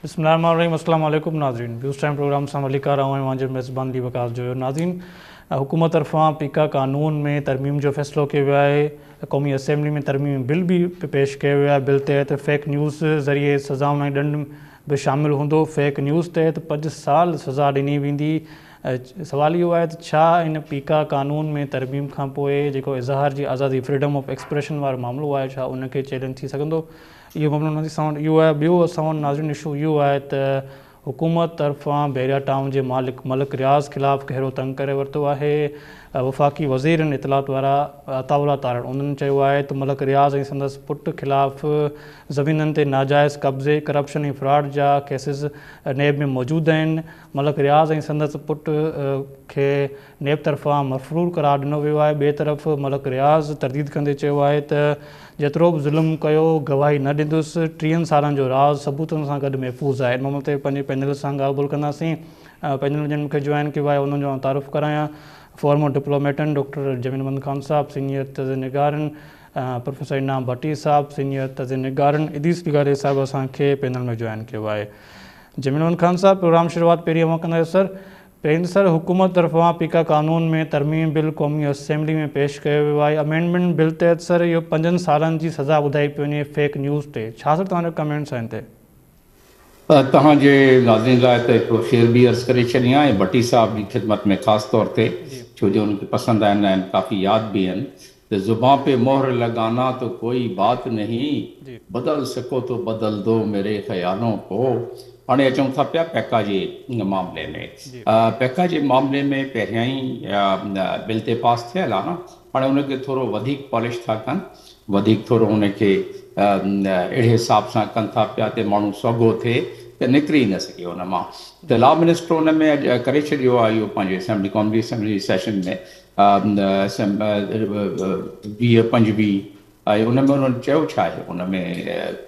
بسم الله الرحمن الرحيم السلام عليڪم ناظرين ويوز ٽائيم پروگرام سان ڀليڪار آئون اوهان جو ميزبان علي وقاص جويو ناظرين حڪومت طرفان پيڪا قانون ۾ ترميم جو فيصلو ڪيو ويو آهي قومي اسيمبلي ۾ ترميمي بل به پيش ڪيو ويو آهي بل تحت فيڪ نيوز ذريعي سزائن ۽ ڏنڊ به شامل هوندو فيڪ نيوز تحت پنج سال سزا ڏني ويندي سوال اهو آهي ته ڇا ان پيڪا قانون ۾ ترميم کانپوء جيڪو اظهار جي آزادي فريڊم آف ايڪسپريشن وارو معاملو آهي ڇا ان کي چئلينج ٿي سگهندو اهو معاملو ناظرين اسان وٽ اهو آهي ٻيو اسان وٽ ناظرين اشو اهو آهي ته حڪومت طرفان بحريا ٽائون جي مالڪ ملڪ رياض خلاف گهرو تنگ ڪري ورتو آهي وفاقي وزيرن اطلاعات وارا عطاء الله تارڙ انهن چيو آهي ته ملڪ رياض ۽ سندس پٽ خلاف زمينن تي ناجائز قبضي ڪرپشن ۽ فراڊ جا ڪيسز نيب ۾ موجود آهن ملڪ رياض ۽ سندس پٽ کي نيب طرفان مفرور قرار ڏنو ويو آهي. ٻئي طرف ملڪ رياض ترديد ڪندي چيو آهي ته جيترو به ظلم ڪيو گواهي نه ڏيندس، ٽيهن سالن جو راز ثبوتن سان گڏ محفوظ آهي. ان معاملي تي پنهنجي پينل سان ڳالهه ٻولهه ڪنداسين. پينل ۾ جن مون کي جوائن ڪيو آهي انهن جو آئون تعارف ڪرايان. فارمر ڊپلوميٽن ڊاڪٽر جميل احمد خان صاحب، سينيئر تجزيه نگارن پروفيسر انعام ڀٽي صاحب، سينيئر تجزيه نگارن ادريس لغاري صاحب اسان کي پينل ۾ جوائن ڪيو آهي. جميل احمد خان صاحب پروگرام شروعات پهرين اوهان ڪندا سر پهرين ته سر حڪومت طرفان پيڪا قانون ۾ ترميمي بل قومي اسيمبلي ۾ پيش ڪيو ويو آهي امينڊمينٽ بل تحت سر اهو پنجن سالن جي سزا ٻڌائي پئي وڃي فيڪ نيوز تي ڇا سر توهان جو ڪمينٽس آهن تي. توهان جي ناظرين لاء ته هڪڙو شعر به عرض ڪري ڇڏيان ۽ ڀٽي صاحب جي خدمت ۾ خاص طور تي ڇو جو انهن کي پسند آهن ۽ ڪافي ياد به آهن ته زبان پي مهر لگانا تو ڪوئي بات نهين، بدل سڪو تو بدل دو ميري خيالون ڪو. هاڻي اچون ٿا پيا پيڪا جي معاملي ۾. پيڪا جي معاملي ۾ پهريائين بل تي پاس ٿيل آ نه، هاڻي ان کي ٿورو وڌيڪ پالش ٿا ڪن، وڌيڪ ٿورو ان کي اهڙي حساب سان ڪن ٿا پيا ته ماڻهو سوگهو ٿئي ته نڪري ئي نه سگهي ان مان. ته لا منسٽر ان ۾ اڄ ڪري ڇڏيو آ اهو پنهنجي اسيمبلي قومي اسيمبلي جي سيشن ۾ 20، 25 ۽ ان ۾ انهن چيو ڇا آهي؟ ان ۾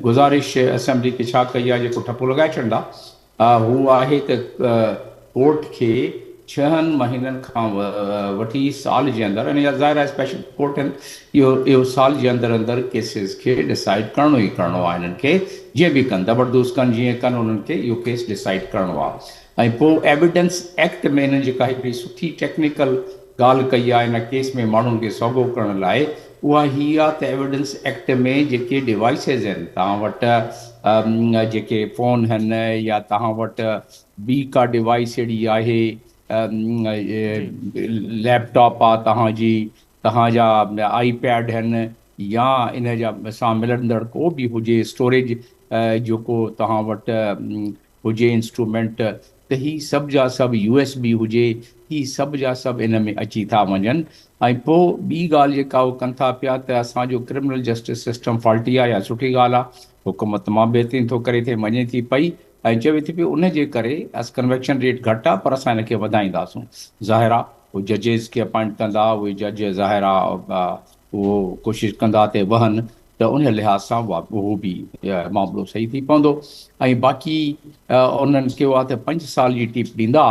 گذارش اسيمبلي کي ڇا ڪئي آهي جيڪو ٺپو لڳائي ڇڏندا هو آهي ته ڪورٽ کي ڇهن مهينن کان وٺي سال جي اندر ۽ ظاهر آهي اسپيشل ڪورٽ آهن اهو اهو سال جي اندر اندر ڪيسز کي ڊسائيڊ ڪرڻو ئي ڪرڻو آهي انهن کي جيئن به ڪن زبردست ڪن جيئن ڪن انهن کي اهو ڪيس ڊسائيڊ ڪرڻو آهي. ۽ پوء ايويڊنس ايڪٽ ۾ هنن جيڪا هڪڙي سٺي ٽيڪنيڪل ڳالهه ڪئي آهي ان ڪيس ۾ ماڻهن کي سوگهو ڪرڻ لاء اها هي آهي ته ايويڊنس ايڪٽ ۾ جيڪي ڊوائيسز آهن توهان وٽ جيڪي فون هن يا توهان وٽ ٻي ڪا ڊوائيس اهڙي آهي ليپ ٽاپ آهي توهان جي توهان جا آئي پيڊ هن يا ان جا سان ملندڙ ڪو به هجي اسٽوريج جيڪو توهان وٽ هجي انسٽرومينٽ ته هي سڀ جا سڀ يو ايس بي هجي هي سڀ جا سڀ ان ۾ اچي ٿا وڃن ۽ پو ٻي ڳالهه جيڪا هو ڪن ٿا پيا ته اسان جو ڪرمنل جسٽس سسٽم فالٽي آهي يا سٺي ڳالهه آهي حڪومت تمام بهترين ٿو ڪري ٿي مڃي ٿي پئي ۽ چوي ٿي پئي ان جي ڪري اس ڪنويڪشن ريٽ گهٽ آهي پر اسان ان کي وڌائينداسون ظاهر آهي هو ججز کي اپائنٽ ڪندا اهي جج ظاهر آهي اهو ڪوشش ڪندا ته وهن ته ان لحاظ سان اهو به معاملو صحيح ٿي پوندو ۽ باقي انهن چيو آهي ته پنج سال جي ٽيپ ڏيندا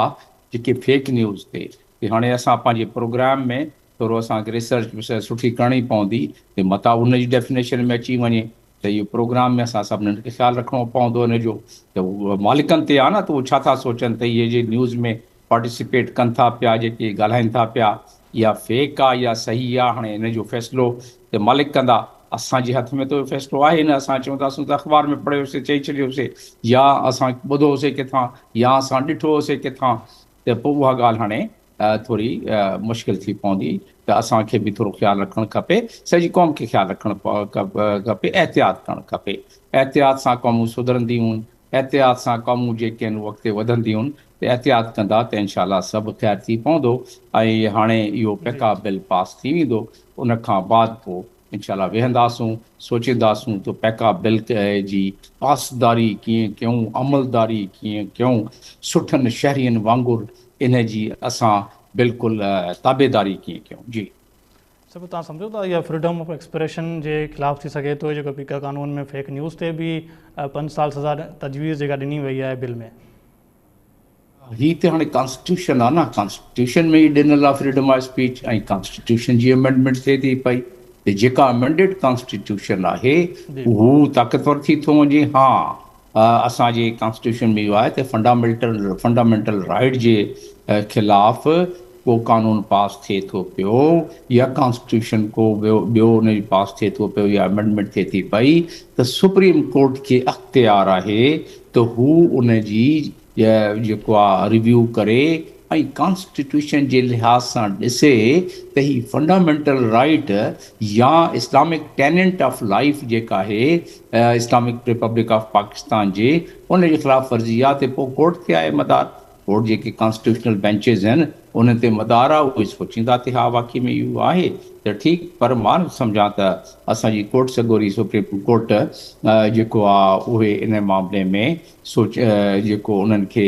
جيڪي فيڪ نيوز تي ته هاڻي اسان پنهنجي پروگرام ۾ ٿورو اسان کي ريسرچ وسرچ سٺي ڪرڻي پوندي ته متان ان جي ڊيفينيشن ۾ اچي وڃي ته اهو پروگرام ۾ اسان سڀنن کي خيال رکڻو پوندو ان جو ته مالڪن تي آهي نه ته اهو ڇا ٿا سوچن ته اهي جي نيوز ۾ پارٽيسپيٽ ڪن ٿا پيا جيڪي ڳالهائين ٿا پيا اها فيڪ آ يا صحيح آ هاڻي ان جو فيصلو ته مالڪ ڪندا اسان جي هٿ ۾ ته اهو فيصلو آهي نه اسان چونداسون ته اخبار ۾ پڙهيوسي چئي ڇڏيوسي يا اسان ٻڌوسي ڪٿان يا اسان ڏٺوسي ڪٿان ته پوء اها ڳالهه هاڻي ٿوري مشڪل ٿي پوندي ته اسان کي به ٿورو خيال رکڻ کپي سڄي قوم کي خيال رکڻ کپي احتياط ڪرڻ کپي احتياط سان قومون سڌرنديون احتياط سان قومون جيڪي آهن اهي اڳتي وڌنديون ته احتياط ڪندا ته انشاء الله سڀ خير ٿي پوندو ۽ هاڻي اهو پيڪا بل پاس ٿي ويندو ان کان بعد پوء انشاء الله ويهنداسون سوچينداسون ته پيڪا بل جي پاسداري ڪيئن ڪيون عملداري ڪيئن ڪيون سٺن شهرين وانگر ان جي اسان بلڪل تابعداري ڪيئن ڪيون جي. سر توهان سمجهو ٿا اها فريڊم آف ايڪسپريشن جي خلاف ٿي سگهي ٿو جيڪو پيڪا قانون ۾ فيڪ نيوز تي به پنج سال سزا تجويز جيڪا ڏني وئي آهي بل ۾. هي ته هاڻي ڪانسٽيٽيوشن آهي نه ڪانسٽيٽيوشن ۾ ئي ڏنل آهي فريڊم آف اسپيچ ۽ ڪانسٽيٽيوشن جي امينڊمينٽ ٿئي ٿي پئي ته جيڪا امينڊيڊ ڪانسٽيٽيوشن آهي هو طاقتور ٿي ٿو وڃي ها اسان جي ڪانسٽيٽيوشن ۾ اهو آهي ته فنڊامينٽل رائيٽ جي خلاف ڪو قانون پاس ٿئي ٿو پيو يا ڪانسٽيٽيوشن ڪو ٻيو ان جي پاس ٿئي ٿو پيو يا امينڊمينٽ ٿئي ٿي پئي ته سپريم ڪورٽ کي اختيار آهي ته هو ان جي جيڪو آهي ريويو ڪري ۽ ڪانسٽيٽيوشن جي لحاظ سان ڏسي ته هي فنڊامينٽل رائيٽ يا اسلامڪ ٽيننٽ آف لائيف جيڪا آهي اسلامڪ ريپبلڪ آف پاڪستان جي ان جي خلاف ورزي آهي ته پوء ڪورٽ تي آهي مدار. ڪورٽ جيڪي ڪانسٽيٽيوشنل بينچز آهن انهن تي مدار آهي، اهي سوچيندا ته ها واقعي ۾ اهو آهي ته ٺيڪ، پر مان نٿو سمجهان ته اسان جي ڪورٽ سڳوري سپريم ڪورٽ جيڪو آهي اهي ان معاملي ۾ سوچ جيڪو انهن کي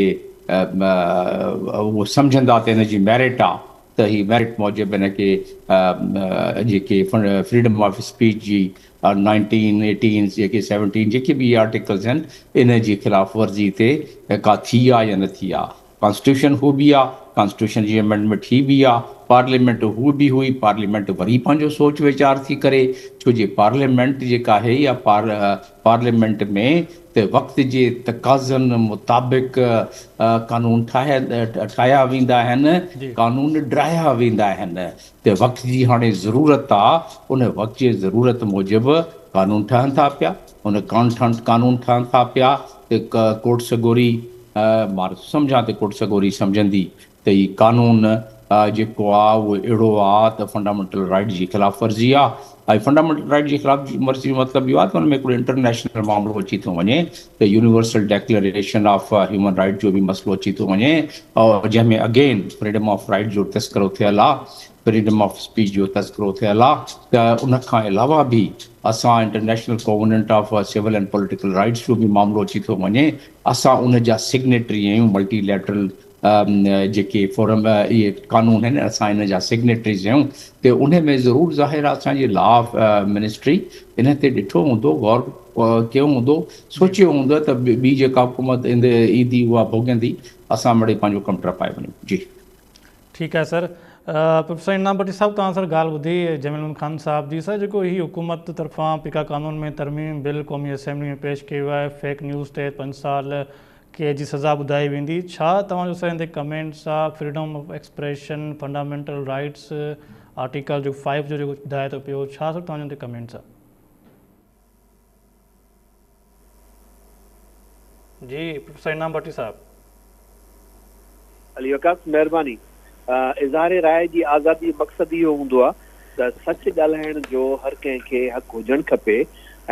اهو سمجهندا ته ان جي ميرٽ آهي ته هي ميرٽ موجب ان کي جيڪي فريڊم آف اسپيچ جي نائنٽين، ايٽين، جيڪي سيونٽين جيڪي به اهي آرٽيڪلز آهن ان جي خلاف ورزي تي ڪا ٿي آ يا نه ٿي آ. ڪانسٽيٽيوشن هو به آ، ڪانسٽيٽيوشن جي امينڊمينٽ هي به آ، پارليامينٽ هو به هئي، پارليامينٽ وري پنهنجو سوچ ويچار ٿي ڪري، ڇو جي پارليامينٽ جيڪا آهي يا پارليامينٽ ۾ ته وقت جي تقاضن مطابق قانون ٺاهيا ويندا آهن، قانون ڊاهيا ويندا آهن. ته وقت جي هاڻي ضرورت آ، ان وقت جي ضرورت موجب قانون ٺهن ٿا پيا، ان قانون ٺهن ٿا پيا ته ڪورٽ سڳوري مان نٿو سمجهان ته ڪورٽ سڳوري سمجهندي ته هي قانون جيڪو آ اهو اهڙو آ ته فنڊامينٽل رائيٽ جي خلاف ورزي آ ۽ فنڊامينٽل رائيٽ جي خلاف ورزي جو مطلب اهو آ ته ان ۾ هڪڙو انٽرنيشنل معاملو اچي ٿو وڃي ته universal declaration of human right جو به مسئلو اچي ٿو وڃي جنهن ۾ اگين فريڊم آف رائيٽ جو تذڪرو ٿيل آ، فريڊم آف اسپيچ جو تذڪرو ٿيل آ ته ان کان علاوه به اسان international covenant of civil and political rights جو به معاملو اچي ٿو وڃي، اسان ان جا سگنيٽري آهيون، ملٽي ليٽرل جيڪي فورم اهي قانون آهن اسان ان جا سگنيٽريز آهيون ته ان ۾ ضرور ظاهر آ اسان جي لا منسٽري ان تي ڏٺو هوندو، غور ڪيو هوندو، سوچيو هوندو ته ٻي جيڪا حڪومت ايندي اها ڀوڳيندي، اسان مڙئي پنهنجو ڪم ٽپائي وڃون. جي. ٺيڪ آهي سر. پروفيسر انعام ڀٽي صاحب توهان سر ڳالهه ٻڌي جميل احمد خان صاحب جي سر جيڪو هي حڪومت طرفان پيڪا قانون ۾ ترميم بل قومي اسيمبلي ۾ پيش ڪيو ويو آهي فيڪ نيوز تحت پنج سال قيد جي سزا ٻڌائي ويندي ڇا توهان جو سر هن تي ڪمينٽس آ freedom of expression fundamental rights article جو فائيو جو جيڪو ٻڌائي ٿو پيو ڇا سر توهان جو هن تي ڪمينٽس آ. جي پروفيسر انعام ڀٽي صاحب. علي وقاص مهرباني. اظهار راء جي آزادي جو مقصد اهو هوندو آهي ته سچ ڳالهائڻ جو هر ڪنهن کي حق هجڻ کپي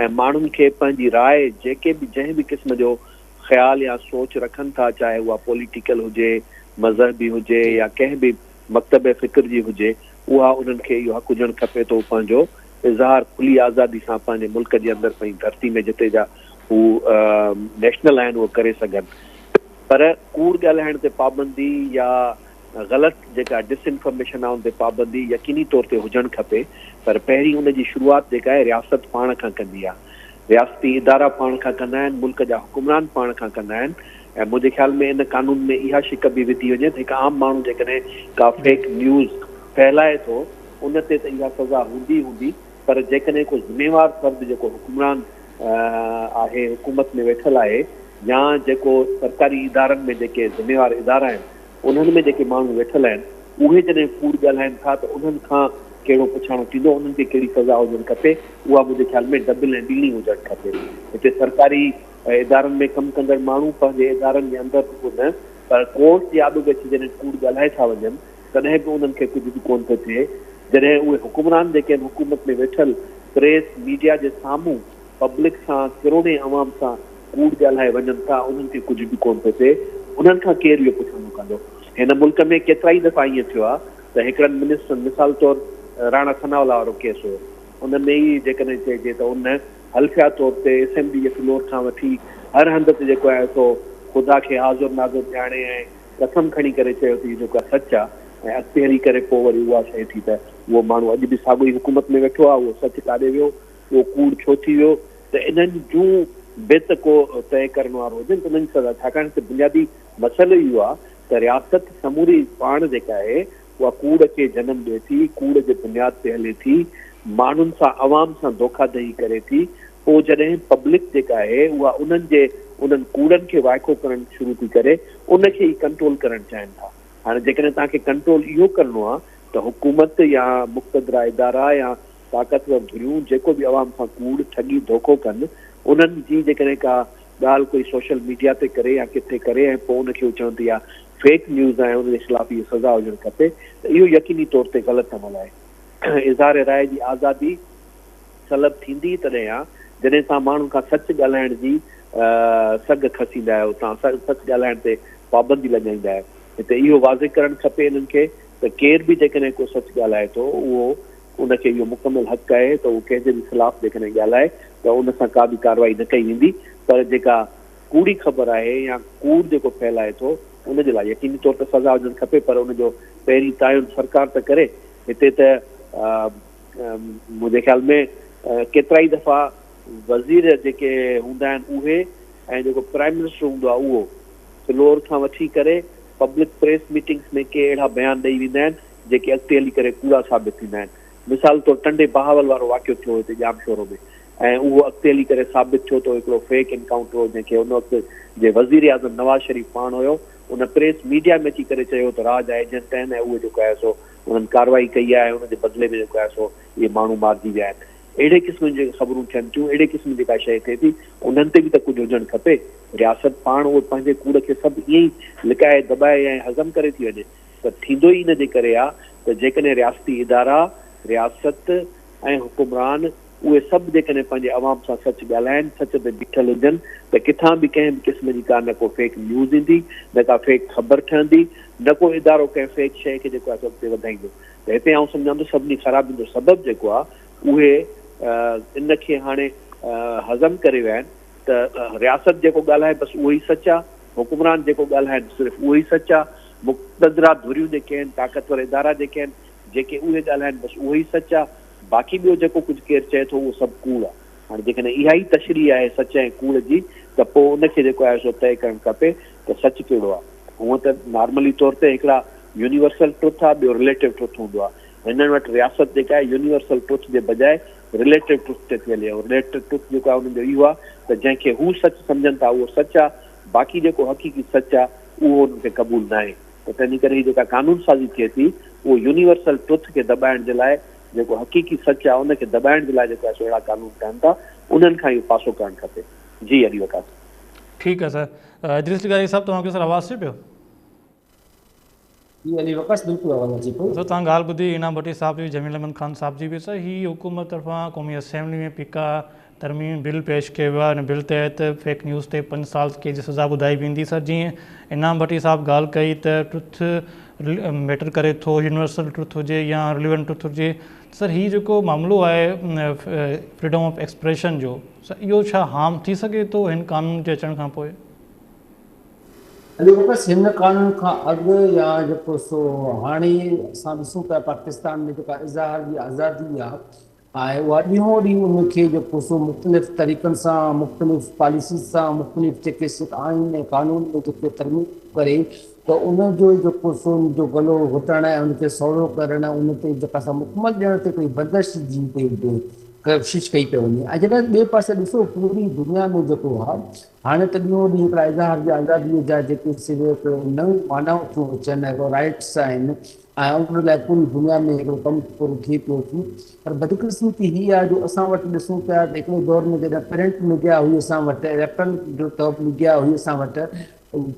۽ ماڻهن کي پنهنجي راء جيڪي به جنهن به قسم جو خيال يا سوچ رکن ٿا چاهي اها پوليٽيڪل هجي، مذهبي هجي يا ڪنهن به مڪتبه فڪر جي هجي اها انهن کي اهو حق هجڻ کپي ته هو پنهنجو اظهار کلي آزادي سان پنهنجي ملڪ جي اندر پنهنجي ڌرتي ۾ جتي جا هو نيشنل آهن اهو ڪري سگهن پر ڪوڙ ڳالهائڻ تي پابندي يا غلط جيڪا ڊس انفارميشن آهي ان تي پابندي يقيني طور تي هجڻ کپي پر پهرين ان جي شروعات جيڪا آهي رياست پاڻ کان ڪندي آهي رياستي ادارا پاڻ کان ڪندا آهن ملڪ جا حڪمران پاڻ کان ڪندا آهن ۽ منهنجي خيال ۾ ان قانون ۾ اها شق به وڌي وڃي ته هڪ عام ماڻهو جيڪڏهن ڪا فيڪ نيوز ڦهلائي ٿو ان تي ته اها سزا هوندي ئي هوندي پر جيڪڏهن ڪو ذميوار فرد جيڪو حڪمران آهي حڪومت ۾ ويٺل آهي يا جيڪو سرڪاري ادارن ۾ جيڪي ذميوار ادارا آهن انهن ۾ جيڪي ماڻهو ويٺل آهن اهي جڏهن ڪوڙ ڳالهائين ٿا ته انهن کان ڪهڙو پڇاڻو ٿيندو، انهن کي ڪهڙي سزا هجڻ کپي، اها منهنجي خيال ۾ ڊبل ۽ ٻيڻي هجڻ کپي. هتي سرڪاري ادارن ۾ ڪم ڪندڙ ماڻهو پنهنجي ادارن جي اندر رڳو نه پر ڪورٽ جي آڏو به اچي جڏهن ڪوڙ ڳالهائي ٿا وڃن تڏهن به انهن کي ڪجهه به ڪونه ٿو ٿئي. جڏهن اهي حڪمران جيڪي آهن حڪومت ۾ ويٺل پريس، ميڊيا جي سامهون پبلڪ سان ڪروڙين عوام سان ڪوڙ ڳالهائي وڃن ٿا انهن کي ڪجهه به ڪونه ٿو ٿئي انهن کان ڪير اهو پڇاڻو ڪندو؟ هن ملڪ ۾ ڪيترائي دفعا ائين ٿيو آهي ته هڪڙن منسٽرن مثال طور راڻا ثناء الله وارو ڪيس هيو ان ۾ ئي جيڪڏهن چئجي ته ان حلفيا طور تي اسيمبلي جي فلور کان وٺي هر هنڌ تي جيڪو آهي سو خدا کي حاضر ناظر ڄاڻي ۽ قسم کڻي ڪري چيو ته اهو جيڪو آهي سچ آهي ۽ اڳتي هلي ڪري پوء وري اها شيء ٿي ته اهو ماڻهو اڄ به ساڳيو ئي حڪومت ۾ ويٺو آهي اهو سچ ڪاڏي ويو اهو ڪوڙ ڇو ٿي ويو ته انهن جون به ته ڪو طئي ڪرڻ وارو هجي نه ته انهن جي سزا ڇاڪاڻ هتي بنيادي مسئلو اهو آهي ته رياست سموري پاڻ جيڪا آهي اها ڪوڙ کي جنم ڏئي ٿي، ڪوڙ جي بنياد تي هلي ٿي، ماڻهن سان عوام سان دوکا دهي ڪري ٿي، پوء جڏهن پبلڪ جيڪا آهي اها انهن جي انهن ڪوڙن کي وائکو ڪرڻ شروع ٿي ڪري ان کي ئي ڪنٽرول ڪرڻ چاهين ٿا. هاڻي جيڪڏهن توهان کي ڪنٽرول اهو ڪرڻو آ ته حڪومت يا مقتدره ادارا يا طاقتور ڌريون جيڪو به عوام سان ڪوڙ، ٺڳي، ڌوکو ڪن انهن جي جيڪڏهن ڪا ڳالهه ڪوئي سوشل ميڊيا تي ڪري يا ڪٿي ڪري ۽ پوء ان کي هو چون ته اها فيڪ نيوز آهي ان جي خلاف اهي سزا هجڻ کپي ته اهو يقيني طور تي غلط عمل آهي. اظهار راء جي آزادي سلب ٿيندي ئي تڏهن آ جڏهن توهان ماڻهن کان سچ ڳالهائڻ جي سگهه کسيندا آهيو، توهان سچ ڳالهائڻ تي پابندي لڳائيندا آهيو. هتي اهو واضح ڪرڻ کپي انهن کي ته ڪير به جيڪڏهن ڪو سچ ڳالهائي ٿو اهو ان کي اهو مڪمل حق آهي ته اهو ڪنهن جي به خلاف جيڪڏهن ڳالهائي ته ان سان ڪا به ڪارروائي نه ڪئي ويندي پر جيڪا ڪوڙي خبر آهي يا ڪوڙ جيڪو ڦهلائي ٿو ان جي لاء يقيني طور تي سزا هجڻ کپي پر ان جو پهرين تعين سرڪار ته ڪري هتي ته منهنجي خيال ۾ ڪيترائي دفعا وزير جيڪي هوندا آهن اهي ۽ جيڪو پرائم منسٽر هوندو آهي اهو فلور کان وٺي ڪري پبلڪ پريس ميٽنگس ۾ ڪي اهڙا بيان ڏئي ويندا آهن جيڪي اڳتي هلي ڪري ڪوڙا ثابت ٿيندا آهن. مثال طور ٽنڊي بهاول وارو واقعو ٿيو هتي ڄامشورو ۾ ۽ اهو اڳتي هلي ڪري ثابت ٿيو ته اهو هڪڙو فيڪ انڪائونٽر هو جنهن کي ان وقت جي وزيراعظم نواز شريف پاڻ هيو ان پريس ميڊيا ۾ اچي ڪري چيو ته را جا ايجنٽ آهن ۽ اهي جيڪو آهي سو انهن ڪارروائي ڪئي آهي ۽ ان جي بدلي ۾ جيڪو آهي سو اهي ماڻهو مارجي ويا آهن. اهڙي قسم جون جيڪي خبرون ٿين ٿيون، اهڙي قسم جي جيڪا شيء ٿئي ٿي، انهن تي به ته ڪجهه هجڻ کپي. رياست پاڻ اهو پنهنجي ڪوڙ کي سڀ ائين ئي لڪائي، دٻائي ۽ هضم ڪري ٿي وڃي ته ٿيندو ئي ان جي ڪري آ ته جيڪڏهن رياستي ادارا، رياست ۽ حڪمران اهي سڀ جيڪڏهن پنهنجي عوام سان سچ ڳالهائين، سچ تي بيٺل هجن ته ڪٿان به ڪنهن به قسم جي ڪا نه ڪو فيڪ نيوز ايندي، نه ڪا فيڪ خبر ٺهندي، نه ڪو ادارو ڪنهن فيڪ شيء کي جيڪو آهي سو اڳتي وڌائيندو. ته هتي آئون سمجهان ٿو سڀني خرابين جو سبب جيڪو آهي اهي ان کي هاڻي هضم ڪري ويا آهن ته رياست جيڪو ڳالهائي بس اهو ئي سچ آهي، حڪمران جيڪو ڳالهائن صرف اهو ئي سچ آهي، مقتدره ڌريون جيڪي آهن، طاقتور ادارا جيڪي آهن، جيڪي اهي ڳالهائن بس اهو ئي سچ آهي، باقي ٻيو جيڪو ڪجهه ڪير چئي ٿو اهو سڀ ڪوڙ آهي. هاڻي جيڪڏهن اها ئي تشريح آهي سچ ۽ ڪوڙ جي ته پوء ان کي جيڪو آهي سو طئي ڪرڻ کپي ته سچ ڪهڙو آهي. هونء ته نارملي طور تي هڪڙا يونيورسل ٽروٿ آهي ٻيو رليٽو ٽروٿ هوندو آهي. هنن وٽ رياست جيڪا آهي يونيورسل ٽروٿ جي بجاء رليٽو ٽروٿ تي ٿي هلي ۽ رليٽو ٽروٿ جيڪو آهي انهن جو اهو آهي ته جنهن کي هو سچ سمجهن ٿا اهو سچ آهي باقي جيڪو حقيقي سچ آهي اهو انهن کي قبول ناهي ته تنهنجي ڪري هي جيڪا قانون سازي ٿئي ٿي اهو يونيورسل ٽروٿ کي دٻائڻ جي لاء جيڪو حقيقي سچ آهي ان کي دٻائڻ جي لاء جيڪو آهي سو اهڙا قانون ٺهن ٿا انهن کان اهو پاسو ڪرڻ کپي جي علي وقاص. ٺيڪ آهي سر ادريس لغاري صاحب توهان کي سر آواز اچي پيو. جي علي وقاص بلڪل آواز اچي پيو. سر توهان ڳالهه ٻڌي انعام ڀٽي صاحب جي جميل احمد خان صاحب جي به سر هي حڪومت طرفان قومي اسيمبلي ۾ پيڪا ترميمي بل پيش ڪيو ويو آهي ان بل تحت فيڪ نيوز تي پنج سال قيد جي سزا ٻڌائي ويندي سر جيئن انعام ڀٽي صاحب ڳالهه ڪئي ته ٽروٿ ميٽر ڪري ٿو يونيورسل ٽروٿ هجي يا رليونٽ ٽروٿ هجي سر هي جيڪو معاملو آهي فريڊم آف ايڪسپريشن جو سر اهو ڇا هارم ٿي سگهي ٿو هن قانون جي اچڻ کان پوء؟ علي وقاص هن قانون کان اڳ يا جيڪو سو هاڻي اسان ڏسون پيا پاڪستان ۾ جيڪا اظهار جي آزادي آهي آهي اها ڏينهون ڏينهن ان کي جيڪو سو مختلف طريقن سان مختلف پاليسيز سان مختلف جيڪي آئين ۽ قانون ۾ جيڪي ترميم ڪري ته ان جو جيڪو سو ان جو گلو گهٽڻ ۽ ان کي سوڙهو ڪرڻ ان تي جيڪا سا مڪمل ڏيڻ تي ڪوئي بندش جي پئي ڪوشش ڪئي پئي وڃي ۽ جڏهن ٻئي پاسي ڏسو پوري دنيا ۾ جيڪو آهي هاڻي ته ڏينهون ڏينهن هڪڙا اظهار جي آزادي جا جيڪي صرف نيون معنائون ٿيون اچن ۽ رائٽس آهن ۽ ان لاء پوري دنيا ۾ هڪڙو ڪم پورو ٿئي پيو ٿي پر بدقسمتي هي آهي جو اسان وٽ ڏسون پيا ته هڪڙي دور ۾ جڏهن پرنٽ ميڊيا هئي اسان وٽ اليڪٽرانڪ جو ٽاپ ميڊيا هئي اسان وٽ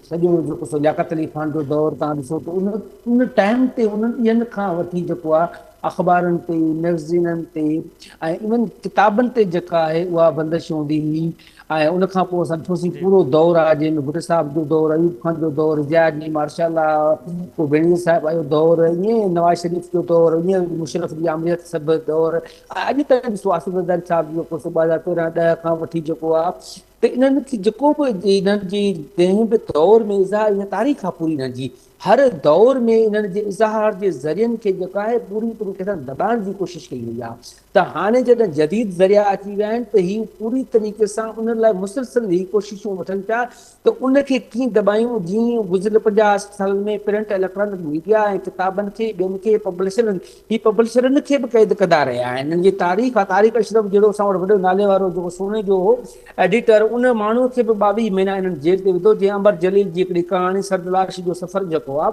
سڄو جيڪو سو لياقت علي خان جو دور تان ڏسو ته ان ان ٽائيم تي انهن ڏينهن کان وٺي جيڪو آهي اخبارن تي ميگزينن تي ۽ ايون ڪتابن تي جيڪا آهي اها بندش هوندي هئي ۽ ان کان پوء اسان ڏٺوسين پورو دور آ جنهن ۾ ڀٽي صاحب جو دور، ايوب خان جو دور، ضياء جي مارشل لا، پوء بينظير صاحب جو دور، ائين نواز شريف جو دور، ائين مشرف جي آمريت سڀ دور ۽ اڄ تائين ڏسو آصف زرداري صاحب جو جيڪو 2013 ڏهه کان وٺي جيڪو آ ته انهن کي جيڪو به انهن جي جنهن به دور ۾ اظهار اها تاريخ آ پوري انهن جي هر دور ۾ انهن جي اظهار جي ذريعن کي جيڪو آهي پوري طريقي سان دٻائڻ جي ڪوشش ڪئي وئي آ ته هاڻي جڏهن جديد ذريعا اچي ويا آهن ته هي پوري طريقي سان ان ان لاء مسلسل هي ڪوششون وٺن پيا ته ان کي ڪيئن دٻايون جيئن گذريل 50 سالن ۾ پرنٽ اليڪٽرانڪ ميڊيا ۽ ڪتابن کي ٻين کي پبلشرن هي پبلشرن کي به قيد ڪندا رهيا آهن انهن جي تاريخ آ طارق اشرف جهڙو اسان وٽ وڏو نالي وارو جيڪو سوني جو هو ايڊيٽر ان ماڻهو کي به 22 مهينا انهن جيل تي وڌو جنهن امر جليل جي هڪڙي ڪهاڻي سرد لاش جو سفر جيڪو آ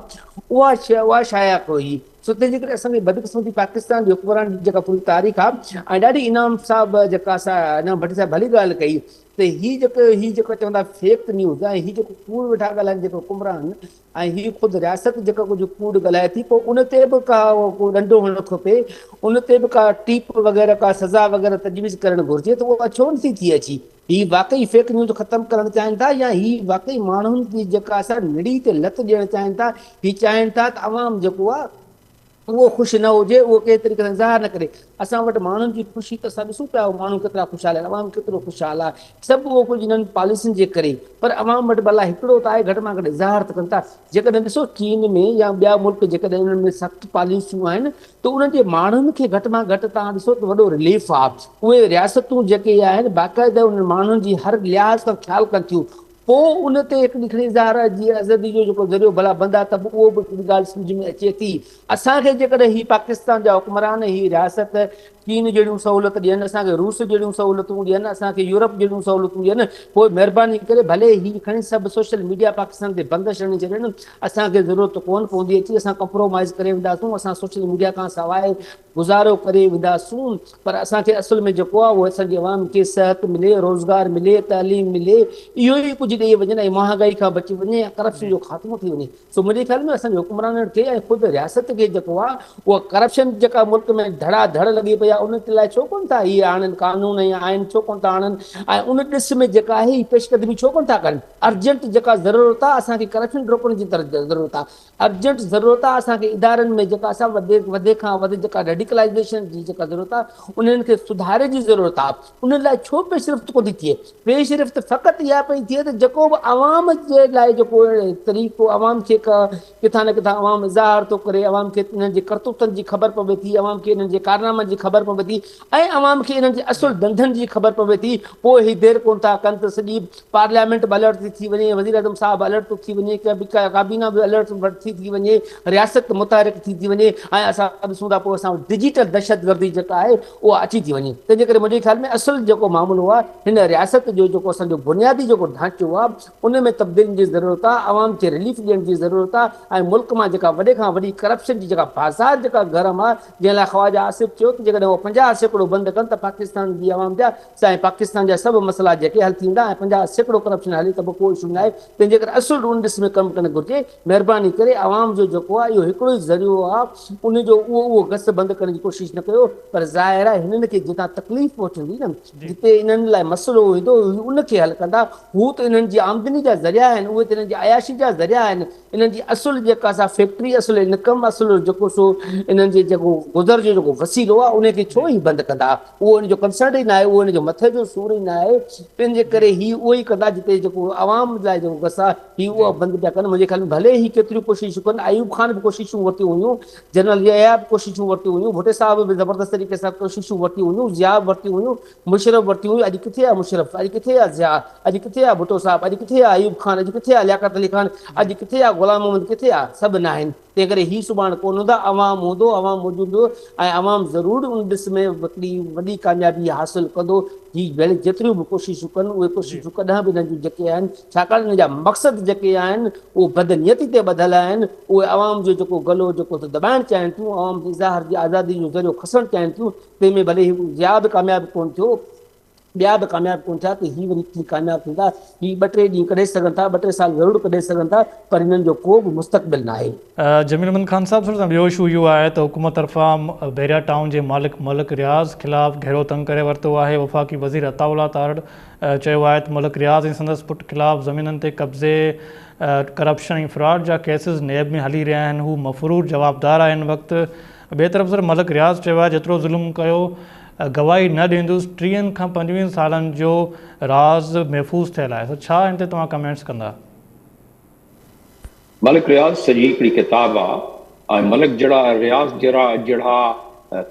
اها شايع ڪئي هئي. سو تنهن جي ڪري اسان کي بدقسمتي پاڪستان جي حڪمرانن جي جيڪا پوري تاريخ آ ۽ ڏاڍي انعام صاحب جيڪا سا انعام ڀٽي صاحب ڀلي ڳالهه ڪئي ته هي جيڪو هي جيڪو چون ٿا فيڪ نيوز ۽ هي جيڪو ڪوڙ ويٺا ڳالهائن جيڪو حڪمران ۽ هي خود رياست جيڪا ڪجهه ڪوڙ ڳالهائي ٿي پوء ان تي به ڪا ڪو ڏنڊو هئڻ کپي ان تي به ڪا ٽيپ وغيره ڪا سزا وغيره تجويز ڪرڻ گهرجي ته اها ڇو نٿي ٿي اچي هي واقعي فيڪ نيوز ختم ڪرڻ چاهين ٿا يا هي واقعي ماڻهن جي جيڪا سا نڙي تي لت ڏيڻ چاهين ٿا؟ هي چاهين ٿا ته عوام جيڪو آهي اهو خوش نه هجي، اهو ڪنهن طريقي سان اظهار نه ڪري. اسان وٽ ماڻهن جي خوشي ته اسان ڏسون پيا ماڻهو ڪيترا خوشحال آهن، عوام ڪيترو خوشحال آهي، سڀ اهو ڪجهه انهن پاليسين جي ڪري. پر عوام وٽ ڀلا هڪڙو ته آهي گهٽ مان گهٽ اظهار ته ڪن ٿا. جيڪڏهن ڏسو چين ۾ يا ٻيا ملڪ جيڪڏهن انهن ۾ سخت پاليسيون آهن ته انهن جي ماڻهن کي گهٽ مان گهٽ توهان ڏسو ته وڏو رليف آ. اهي رياستون جيڪي آهن باقاعده انهن ماڻهن جي هر لحاظ کان خيال ڪن ٿيون. پوء ان تي هڪڙي کڻي اظهار جي آزادي جو جيڪو ذريعو ڀلا بند آ ته به اهو به هڪڙي ڳالهه سمجهه ۾ اچي ٿي. اسان کي جيڪڏهن هي پاڪستان جا حڪمران هي رياست چين جهڙيون سهولت ڏين، اسان کي روس جهڙيون سهولتون ڏين، اسان کي يورپ جهڙيون سهولتون ڏين، پوء مهرباني ڪري ڀلي هي کڻي سڀ سوشل ميڊيا پاڪستان تي بندش هڻي ڇڏين، اسان کي ضرورت ڪونه پوندي اچي اسان ڪمپرومائيز ڪري وينداسون، اسان سوشل ميڊيا کان سواء گذارو ڪري وينداسون، پر اسان کي اصل ۾ جيڪو آهي اهو اسان جي عوام کي صحت ملي، روزگار ملي، تعليم ملي، اهو ئي ڪجهه ڏئي وڃن ۽ مهانگائي کان بچي وڃي ۽ ڪرپشن جو خاتمو ٿي وڃي. سو منهنجي خيال ۾ اسان جي حڪمرانن کي ۽ خود رياست کي جيڪو آهي اها ڪرپشن جيڪا ملڪ ۾ ڌڙا ڌڙ لڳي پئي آهي ان لاء ڇو ڪونه ٿا هي آڻن قانون ۽ آئين ڇو ڪونه ٿا آڻن ۽ ان ڏس ۾ جيڪا آهي هي پيش قدمي ڇو ڪونه ٿا ڪن ارجنٽ جيڪا ضرورت آهي اسان کي ڪرپشن روڪڻ جي ضرورت آهي ارجنٽ ضرورت آهي اسان کي ادارن ۾ جيڪا اسان وڌيڪ وڌي کان وڌ جيڪا ريڊيڪلائيزيشن جي جيڪا ضرورت آهي انهن کي سڌاري جي ضرورت آهي ان لاء ڇو پيش رفت ڪونه ٿي ٿئي؟ پيش رفت فقط اها پئي ٿئي ته جيڪو به عوام جي لاء جيڪو طريقو عوام کي ڪٿان نه ڪٿان عوام اظهار ٿو ڪري، عوام کي انهن جي ڪرتوتن جي خبر پوي ٿي، عوام کي انهن جي ڪارنامن جي خبر پوي ٿي ۽ عوام کي انهن جي اصل ڌنڌن جي خبر پوي ٿي، پوء هي دير ڪونه ٿا ڪن ته سڄي پارليامينٽ به الرٽ ٿي ٿي وڃي، وزيراعظم صاحب به الرٽ ٿو ٿي وڃي، ڪابينا به الرٽ ٿي ٿي وڃي، رياست متحرڪ ٿي ٿي وڃي ۽ اسان ڏسون ٿا پوء اسان وٽ ڊجيٽل دهشتگردي جيڪا آهي اها اچي ٿي وڃي. تنهن جي ڪري منهنجي خيال ۾ اصل جيڪو معاملو آهي هن رياست جو جيڪو اسان جو بنيادي جيڪو ڍانچو آهي ان ۾ تبديلين جي ضرورت آهي، عوام کي رليف ڏيڻ جي ضرورت آهي ۽ ملڪ مان جيڪا وڏي کان وڏي ڪرپشن جي جيڪا بازار جيڪا گرم آهي جنهن لاء خواجه آصف چيو ته جيڪڏهن اهو 50% بند ڪن ته پاڪستان جي عوام جا ۽ پاڪستان جا سڀ مسئلا جيڪي حل ٿي ويندا ۽ 50% ڪرپشن هلي ته به ڪو اشو ناهي تنهن جي ڪري اصل ان ڏس ۾ ڪم ڪرڻ گهرجي مهرباني ڪري عوام جو جيڪو آهي اهو هڪڙو ئي ذريعو آهي ان جو اهو اهو گس بند ڪرڻ جي ڪوشش نه ڪيو پر ظاهر آهي هنن کي جتان تڪليف پهچندي نه جتي انهن لاء مسئلو ايندو هو ان کي حل ڪندا هو ته انهن جي آمدني جا ذريعا آهن اهي ته انهن جي عياشي جا ذريعا آهن انهن جي اصل جيڪا سا فيڪٽري اصل انڪم اصل جيڪو سو انهن جي جيڪو گذر جو جيڪو وسيلو آهي ان کي ڇو هي بند ڪندا اهو ان جو ڪنسرن ئي ناهي، اهو ان جو مٿي جو سور ئي ناهي، تنهن جي ڪري هي اهو ئي ڪندا جتي جيڪو عوام لاء جيڪو گس آهي هي اهو بند پيا ڪن، منهنجي خيال ۾ ڀلي هي ڪيتريون ڪوششون ڪن، ايوب خان به ڪوششون ورتيون هيون، جنرل يحيٰ به ڪوششون ورتيون هيون، ڀٽي صاحب به زبردست طريقي سان ڪوششون ورتيون هيون، ضياء به ورتيون هيون، مشرف ورتيون هيون، اڄ ڪٿي آهي مشرف، اڄ ڪٿي آهي ضياء، اڄ ڪٿي آهي ڀٽو صاحب، اڄ ڪٿي آهي ايوب خان، اڄ ڪٿي آهي لياقت علي خان، اڄ ڪٿي آهي غلام محمد ڪٿي آهي، سڀ ناهن. تنهن ڪري هي سڀاڻ ڪونه هوندا، عوام هوندو، عوام موجود هوندو ۽ عوام ضرور ان ڏس ۾ هڪڙي وڏي ڪاميابي حاصل ڪندو. هي ڀلي جيتريون به ڪوششون ڪن، اهي ڪوششون ڪڏهن به انهن جون جيڪي آهن، ڇاڪاڻ انهن جا مقصد جيڪي آهن، اهي بدنيتي تي ٻڌل آهن، اهي عوام جو جيڪو گلو جيڪو ته دٻائڻ چاهين ٿيون، عوام جي اظهار جي آزادي جو ذريعو کسڻ چاهين ٿيون، تنهن ۾ ڀلي هي ضياء به ڪامياب ڪونه ٿيو. ٻيا به ڪامياب ڪونه ٿيا ته هي وري ڪيئن ڪامياب ٿيندا؟ هي ٻه ٽي ڏينهن ڪڍي سگهن ٿا، ٻه ٽي سال ضرور ڪڍي سگهن ٿا پر هنن جو ڪو به مستقبل ناهي. جميل احمد خان صاحب سر ٻيو اشو اهو آهي ته حڪومت طرفان بحريا ٽائون جي مالڪ ملڪ رياض خلاف گهيرو تنگ ڪري ورتو آهي وفاقي وزير عطاء الله تارڙ چيو آهي ته ملڪ رياض ۽ سندس پٽ خلاف زمينن تي قبضي ڪرپشن ۽ فراڊ جا ڪيسز نيب ۾ هلي رهيا آهن هو مفرور جوابدار آهي هن وقت ٻئي طرف سر ملڪ رياض چيو آهي جيترو ظلم ڪيو گواهي نه ڏيندس ٽيهن کان پنجويهن سالن جو راز محفوظ ٿيل آهي سو ڇا ان تي توهان ڪمينٽس ڪندا. ملڪ رياض سڄي هڪڙي ڪتاب آ ۽ ملڪ جهڙا رياض جهڙا جهڙا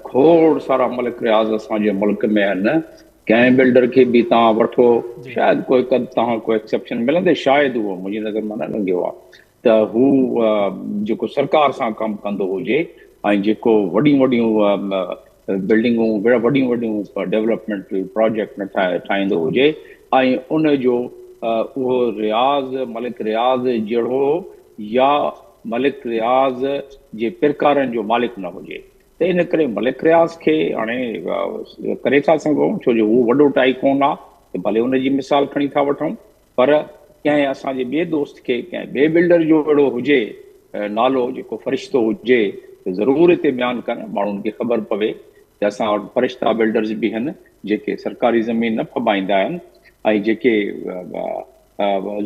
کوڙ سارا ملڪ رياض اسان جي ملڪ ۾ آهن ڪنهن بلڊر کي به توهان وٺو، شايد ڪو هڪ اڌ توهان ڪو ايڪسيپشن ملندي، شايد اهو منهنجي نظر مان نه لنگهيو آهي ته هو جيڪو سرڪار سان ڪم ڪندو هجي ۽ جيڪو وڏيون وڏيون بلڊنگون وڏيون وڏيون ڊولپمينٽ پراجيڪٽ نه ٺاهيندو هجي ۽ ان جو اهو رياض ملڪ رياض جهڙو يا ملڪ رياض جي پرڪارن جو مالڪ نه هجي ته ان ڪري ملڪ رياض کي هاڻي ڪري ٿا سگهون ڇو جو هو وڏو ٽائيڪون آ ته ڀلي ان جي مثال کڻي ٿا وٺون پر ڪنهن اسان جي ٻئي دوست کي ڪنهن ٻئي بلڊر جو اهڙو هجي نالو جيڪو فرشتو هجي ته ضرور هتي بيان ڪن ماڻهن کي خبر پوي ته اسان وٽ فرشتا بلڊرز به هن جيڪي سرڪاري زمين نه ڦٻائيندا آهن ۽ جيڪي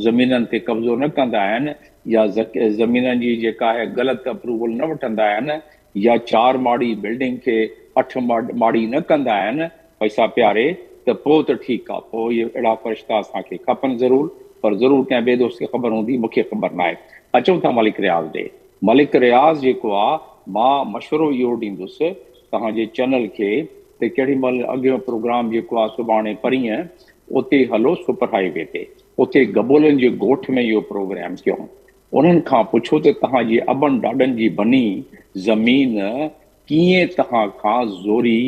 زمينن تي قبضو نه ڪندا آهن يا زمينن جي جيڪا آهي غلط اپروول نه وٺندا آهن يا چار ماڙي بلڊنگ کي اٺ ماڙي نه ڪندا آهن پئسا پياري ته پوء ته ٺيڪ آ پوء اهي اهڙا فرشتا اسان کي کپن ضرور پر ضرور ڪنهن ٻئي دوست کي خبر هوندي مون کي خبر ناهي اچون ٿا ملڪ رياض ڏي ملڪ رياض جيڪو آ مان مشورو اهو ڏيندس توهان جي چينل کي ته ڪهڙي مهل اڳيون پروگرام جيڪو آ سڀاڻي پرينء اتي هلو سپر هائي وي تي اتي گبولن جي ڳوٺ ۾ اهو پروگرام ڪيون انهن کان پڇو ته توهان جي ابن ڏاڏن جي بني زمين ڪيئن توهان کان زوري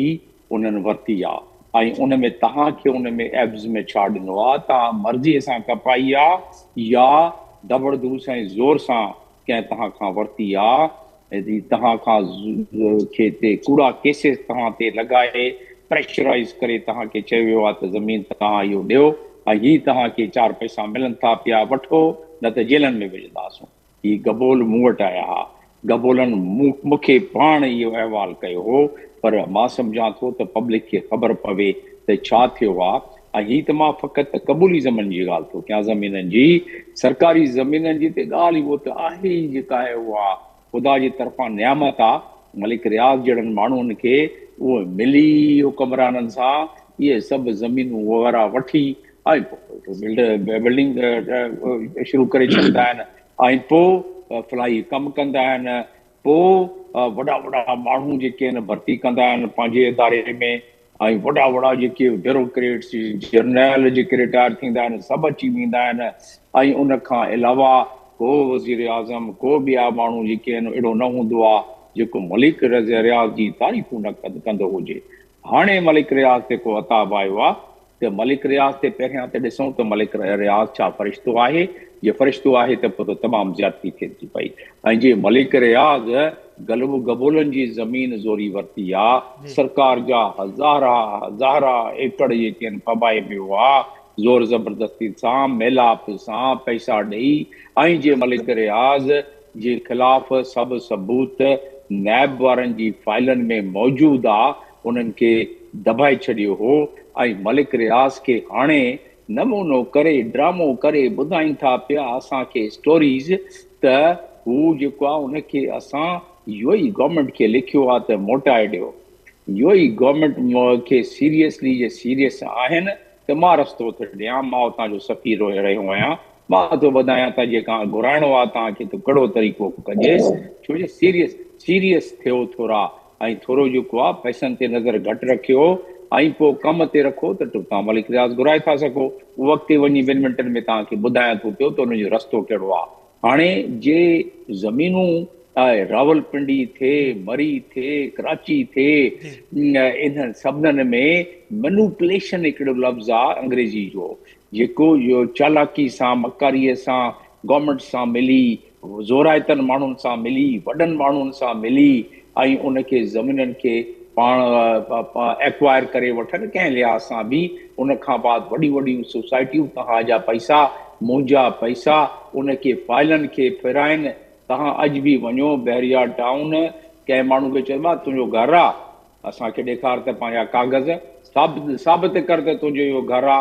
انهن ورتي آ ۽ ان ۾ توهان کي ان ۾ عيوض ۾ ڇا ڏنو آ، توهان مرضيء سان کپائي آ يا زبردست ۽ زور سان ڪنهن توهان کان ورتي آ، توهان کان کي تي ڪوڙا ڪيسز توهان تي لڳائي پريشرائيز ڪري توهان کي چيو ويو آ ته زمين توهان اهو ڏيو ۽ هي توهان کي چار پئسا ملن ٿا پيا وٺو نه ته جيلن ۾ وجهنداسون. هي گبول مون وٽ آيا ها. گبولن مون کي پاڻ اهو احوال ڪيو هو پر مان سمجهان ٿو ته پبلڪ کي خبر پوي ته ڇا ٿيو آ ۽ هي ته مان فقط قبولي زمين جي ڳالهه ٿو ڪيان زمينن جي سرڪاري زمينن جي ته ڳالهه اهو ته آهي ئي جيڪا آهي اها خدا جي طرفان نعمت آ ملڪ رياض جهڙن ماڻهن کي اهو ملي حڪمرانن سان اهي سڀ زمينون وغيره وٺي ۽ بلڊنگ شروع ڪري ڇڏيندا آهن ۽ پوء فلاحي ڪم ڪندا آهن پوء وڏا وڏا ماڻهو جيڪي آهن ڀرتي ڪندا آهن پنهنجي اداري ۾ ۽ وڏا وڏا جيڪي بيوروڪريٽس جرنيل جيڪي رٽائر ٿيندا آهن سڀ اچي ويندا آهن ۽ ان کان علاوه ڪو وزير اعظم ڪو ٻيا ماڻهو جيڪي آهن اهڙو نه هوندو آهي جيڪو ملڪ رياض جي تعريفون نه ڪندو هجي هاڻي ملڪ رياض تي ڪو عتاب آيو آهي ته ملڪ رياض تي پهريان ته ڏسون ته ملڪ رياض ڇا فرشتو آهي؟ جي فرشتو آهي ته پوء ته تمام زيادتي ٿئي ٿي پئي ۽ جي ملڪ رياض گلو گبولن جي زمين زوري ورتي آ، سرڪار جا هزارها هزارها ايڪڙ جيڪي آهن ڦٻائي ويو آ زور زبردستي سان ميلاپ سان پئسا ڏئي ۽ جي ملڪ رياض جي خلاف سڀ ثبوت نيب وارن جي فائلن ۾ موجود آ انهن کي دٻائي ڇڏيو هو ۽ ملڪ رياض کي هاڻي نمونو ڪري ڊرامو ڪري ٻڌائين ٿا پيا اسان کي اسٽوريز ته هو جيڪو آ ان کي اسان يو اي گورنمينٽ کي لکيو آ ته موٽائي ڏيو يو اي گورنمينٽ کي سيريسلي جي سيريس آهن ته مان رستو ٿو ڏيان مان اتان جو سفير رهيو آهيان مان ٿو ٻڌايان ته جي ڪا گهرائڻو آ توهان کي ته ڪهڙو طريقو ڪجيس ڇو جو سيريس سيريس ٿيو ٿورا ۽ ٿورو جيڪو آ پئسن تي نظر گهٽ رکيو ۽ پوء ڪم تي رکو ته توهان ملڪ رياض گهرائي ٿا سگهو. اهو اڳتي وڃي ٻن منٽن ۾ توهان کي ٻڌايان ٿو پيو ته ان جو رستو ڪهڙو آ. هاڻي جي زمينون راولپنڊي ٿئي، مري ٿئي، ڪراچي ٿئي انهن سڀنن ۾ مينوپليشن هڪڙو لفظ آ انگريزي جو جيڪو چالاڪي سان مڪاري سان گورنمينٽ سان ملي زورائتن ماڻهن سان ملي، وڏن ماڻهن سان ملي ۽ ان کي زمينن کي پاڻ ايڪوائر ڪري وٺن ڪنهن لحاظ سان به ان کان بعد وڏيون وڏيون سوسائٽيون توهان جا پئسا منهنجا پئسا ان کي فائلن کي ڦيرائن توهان اڄ به وڃو بحريا ٽائون ڪنهن ماڻهو کي چئبو آهي تنهنجو گهر آ اسان کي ڏيکار ته پنهنجا ڪاغذ ثابت ڪر ته تنهنجو اهو گهر آ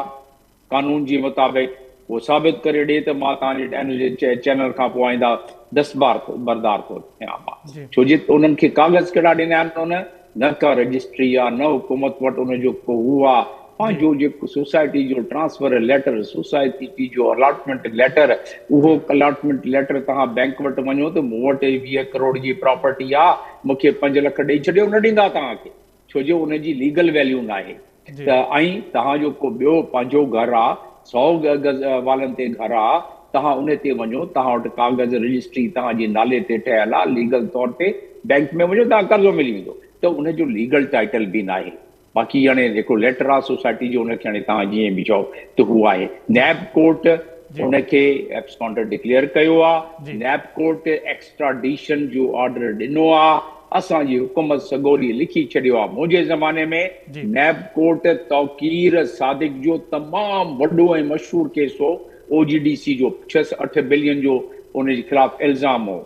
قانون جي مطابق اهو ثابت ڪري ڏي ته مان توهان جي ان جي چينل کان پوء آئنده دستبار بردار ٿو ٿيان مان ڇو جي انهن کي ڪاغذ ڪهڙا ڏنا آهن ان نه ڪا رجسٽري آ نه حڪومت وٽ ان جو ڪو هو آ پنهنجو جيڪو سوسائٽي جو ٽرانسفر ليٽر سوسائٽي جو الاٽمينٽ ليٽر اهو الاٽمينٽ ليٽر توهان بينڪ وٽ وڃو ته مون وٽ 20 ڪروڙ جي پراپرٽي آ مون کي 5 لک ڏئي ڇڏيو نه ڏيندا توهان کي ڇو جو ان جي ليگل ويليو ناهي. ته ۽ توهان جو ڪو ٻيو پنهنجو گهر آ، سئو گز والن تي گهر آ، توهان ان تي وڃو، توهان وٽ ڪاغذ رجسٽري توهان جي نالي تي ٺهيل آ، ليگل طور تي بئنڪ ۾ وڃو توهان قرضو ملي ويندو ته ان جو ليگل ٽائيٽل به ناهي. باقي هاڻي جيڪو ليٽر آ سوسائٽي جو ان کي هاڻي توهان جيئن به چئو ته هو آهي. نيب ڪورٽ ان کي ايبسڪانڊر ڊڪليئر ڪيو آ، نيب ڪورٽ ايڪسٽراڊيشن جو آرڊر ڏنو آ، اسان جي حڪومت سڳوري لکي ڇڏيو آ منهنجي زماني ۾ نيب ڪورٽ توقير صادق جو تمام وڏو ۽ مشهور ڪيس هو او جي ڊي سي جو 6 8 بلين جو ان جي خلاف الزام هو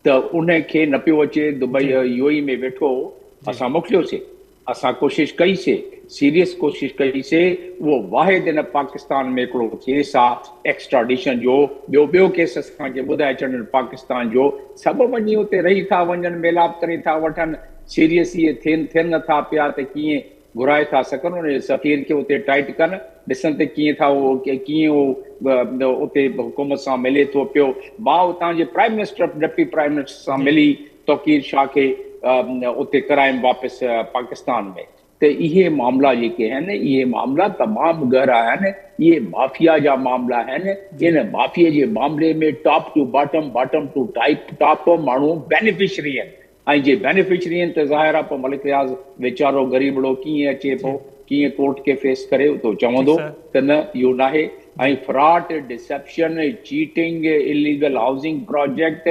ته ان کي نه پيو اچي دبئي يو اي ۾ ويٺو هو اسان موڪليوسي اسان ڪوشش ڪئي سي سيريس ڪوشش ڪئي سي اهو واحد هن پاڪستان ۾ هڪڙو ڪيس آ ايڪسٽراڊيشن جو ٻيو ٻيو ڪيس اسان کي ٻڌائي ڇڏن پاڪستان جو سڀ وڃي اتي رهي ٿا وڃن ميلاپ ڪري ٿا وٺن سيريس اهي ٿين ٿين نه ٿا پيا ته ڪيئن گهرائي ٿا سگهن ان جي سفير کي اتي ٽائيٽ ڪن ڏسن ته ڪيئن ٿا اهو ڪيئن اهو اتي حڪومت سان ملي ٿو پيو مان اتان جي prime minister deputy prime minister سان ملي توقير شاهه کي اتي ڪرايم واپس پاڪستان ۾ ته اهي معاملا جيڪي آهن اهي معاملا تمام گهرا آهن اهي مافيا جا معاملا آهن ان مافيا جي معاملي ۾ top to bottom bottom to type top ماڻهو بينيفشري آهن ۽ جي بينيفشري آهن ته ظاهر آهي پوء ملڪ رياض ويچارو غريبڙو ڪيئن اچي پيو ڪيئن ڪورٽ کي فيس ڪري ته چوندو ته نه اهو ناهي ۽ fraud, deception, cheating, illegal housing project,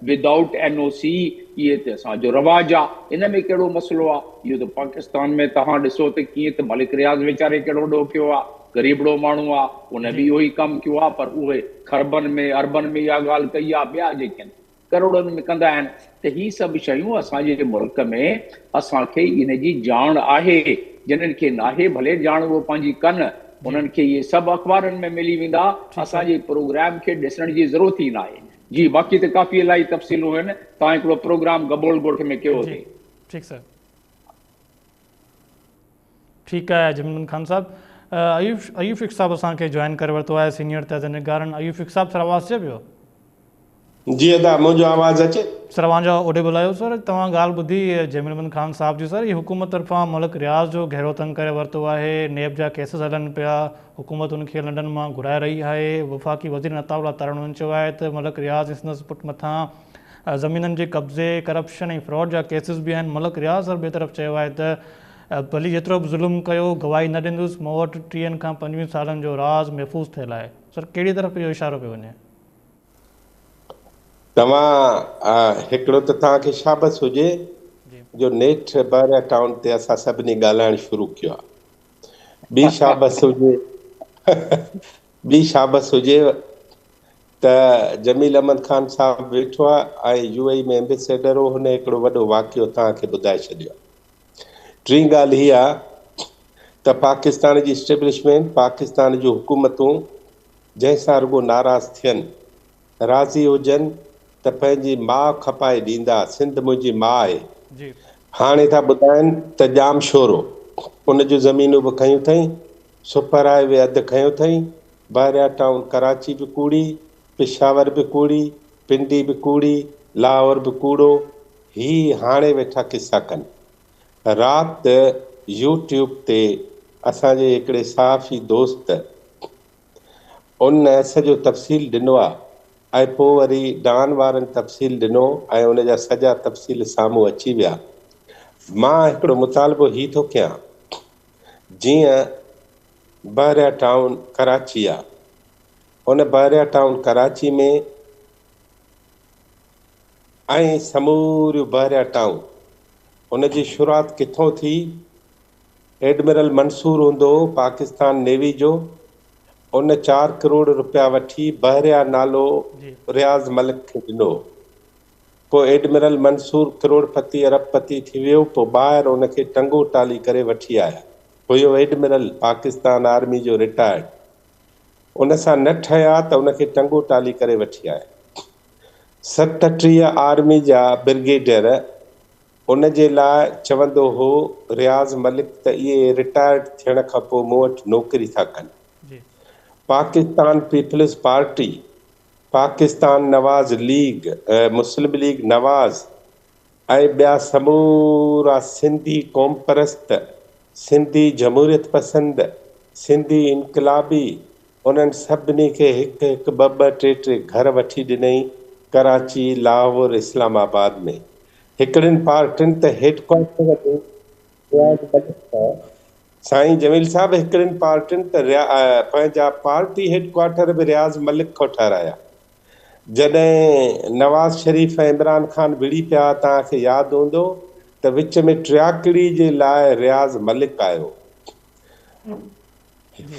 without N O C اهي ته اسان جو رواج آ ان ۾ ڪهڙو مسئلو آ اهو ته پاڪستان ۾ توهان ڏسو ته ڪيئن ته ملڪ رياض ويچاري ڪهڙو ڏوهه ڪيو آ غريبڙو ماڻهو آ ان به اهو ئي ڪم ڪيو آ پر اهي کربن ۾ اربن ۾ اها ڳالهه ڪئي آ ٻيا جيڪي آهن ڪروڙن ۾ ڪندا آهن ته هي سڀ شيون اسان جي ملڪ ۾ اسان کي ان جي ڄاڻ آهي جنھن کي ناهي ڀلي ڄاڻ اهو پنهنجي ڪن انهن کي اهي سڀ اخبارن ۾ ملي ويندا اسان جي پروگرام کي ڏسڻ جي ضرورت ئي ناهي جي باقي ته ڪافي الاهي تفصيلون آهن توهان هڪڙو پروگرام گبول ڳوٺ ۾ ڪيو هتي. ٺيڪ سر ٺيڪ آهي جميل خان صاحب ايوب ايوب شيخ صاحب اسان کي جوائن ڪري ورتو آهي سينيئر تجزيه نگارن ايوب شيخ صاحب سر آواز اچي پيو. جي ادا منهنجو آواز اچي. سر اوهان جو آڊيبل آهيو سر توهان ڳالهه ٻڌي جميل احمد خان صاحب جي سر هي حڪومت طرفان ملڪ رياض جو گهيرو تنگ ڪري ورتو آهي نيب جا ڪيسز هلن پيا حڪومت ان کي لنڊن مان گهرائي رهي آهي وفاقي وزير عطاء الله تارڙ انهن چيو آهي ته ملڪ رياض ۽ سندس پٽ مٿان زمينن جي قبضي ڪرپشن ۽ فراڊ جا ڪيسز به آهن ملڪ رياض سر ٻئي طرف چيو آهي ته ڀلي جيترو به ظلم ڪيو گواهي نه ڏيندس مون وٽ ٽيهن کان 25 سالن جو راز محفوظ ٿيل آهي سر ڪهڙي طرف اهو اشارو پيو وڃي. توهان هڪڙو ته توهان کي شابس هجي جو نيٺ بحريا ٽائون تي اسان سڀني ڳالهائڻ شروع ڪيو آهي. ٻي شابس هجي ٻي شابس هجي ته جميل احمد خان صاحب ويٺو آهي ۽ يو اي اي ۾ ايمبيسيڊر هو هن هڪڙو وڏو واقعو توهان کي ٻڌائي ڇڏيو آهي. ٽين ڳالهه هي آهي ته پاڪستان جي اسٽيبلشمينٽ، پاڪستان جون حڪومتون جنهن سان رڳو ناراض ٿين، راضي هجن ته پنهنجي ماء کپائي ڏيندا، سنڌ منهنجي ماء آهي. هاڻي ٿا ٻڌائن ته ڄام شورو، ان جون زمينون به کنيون اٿئين، سپر هاء وي اڌ کنيو اٿئين، بحريا ٽائون ڪراچي به ڪوڙي، پشاور به ڪوڙي، پنڊي به ڪوڙي، لاهور به ڪوڙو، هي هاڻي ويٺا قصا ڪن. رات يوٽيوب تي اسان جي هڪڙي صحافي دوست ان سڄو تفصيل ڏنو آ ۽ پو وري ڊان وارن تفصيل ڏنو ۽ ان جا سڄا تفصيل سامهون اچي ويا. مان هڪڙو مطالبو هي ٿو ڪيان جيئن بحريا ٽائون ڪراچي آ ان بحريا ٽائون ڪراچي ۾ ۽ سموريون بحريا ٽائون ان جي شروعات ڪٿون ٿي ايڊمرل منصور هوندو هو پاڪستان نيوي جو، ان 4 ڪروڙ رپيا وٺي بحريا نالو رياض ملڪ کي ڏنو. پوء ايڊمرل منصور ڪروڙ پتي ارب پتي ٿي ويو، پوء ٻاهر ان کي ٽنگو ٽالي ڪري وٺي آيا. هيو ايڊمرل پاڪستان آرمي جو رٽائرڊ. ان سان نه ٺهيا ته ان کي ٽنگو ٽالي ڪري وٺي آيا. 37 آرمي جا برگيڊيئر ان جي لاء چوندو هو رياض ملڪ ته اهي رٽائرڊ ٿيڻ کان پوء مون وٽ نوڪري ٿا ڪن. Pakistan Peoples Party, Pakistan Nawaz League, Muslim League Nawaz ۽ ٻيا سمورا سنڌي قومپرست سنڌي جمهوريت پسند، سنڌي انقلابي، انهن سڀني کي هڪ هڪ ٻه ٻه ٽي ٽي گهر وٺي ڏنئي ڪراچي، لاهور، اسلام آباد ۾. هڪڙين پارٽين ته هيڊ ڪوارٽر به رياض ملڪ کان سائين جميل صاحب هڪڙين پارٽين ته پنهنجا پارٽي هيڊ ڪوارٽر به رياض ملڪ کان ٺهرايا. جڏهن نواز شريف ۽ عمران خان وڙهي پيا توهان کي ياد هوندو ته وچ ۾ ٽياڪڙي جي لاء رياض ملڪ آيو.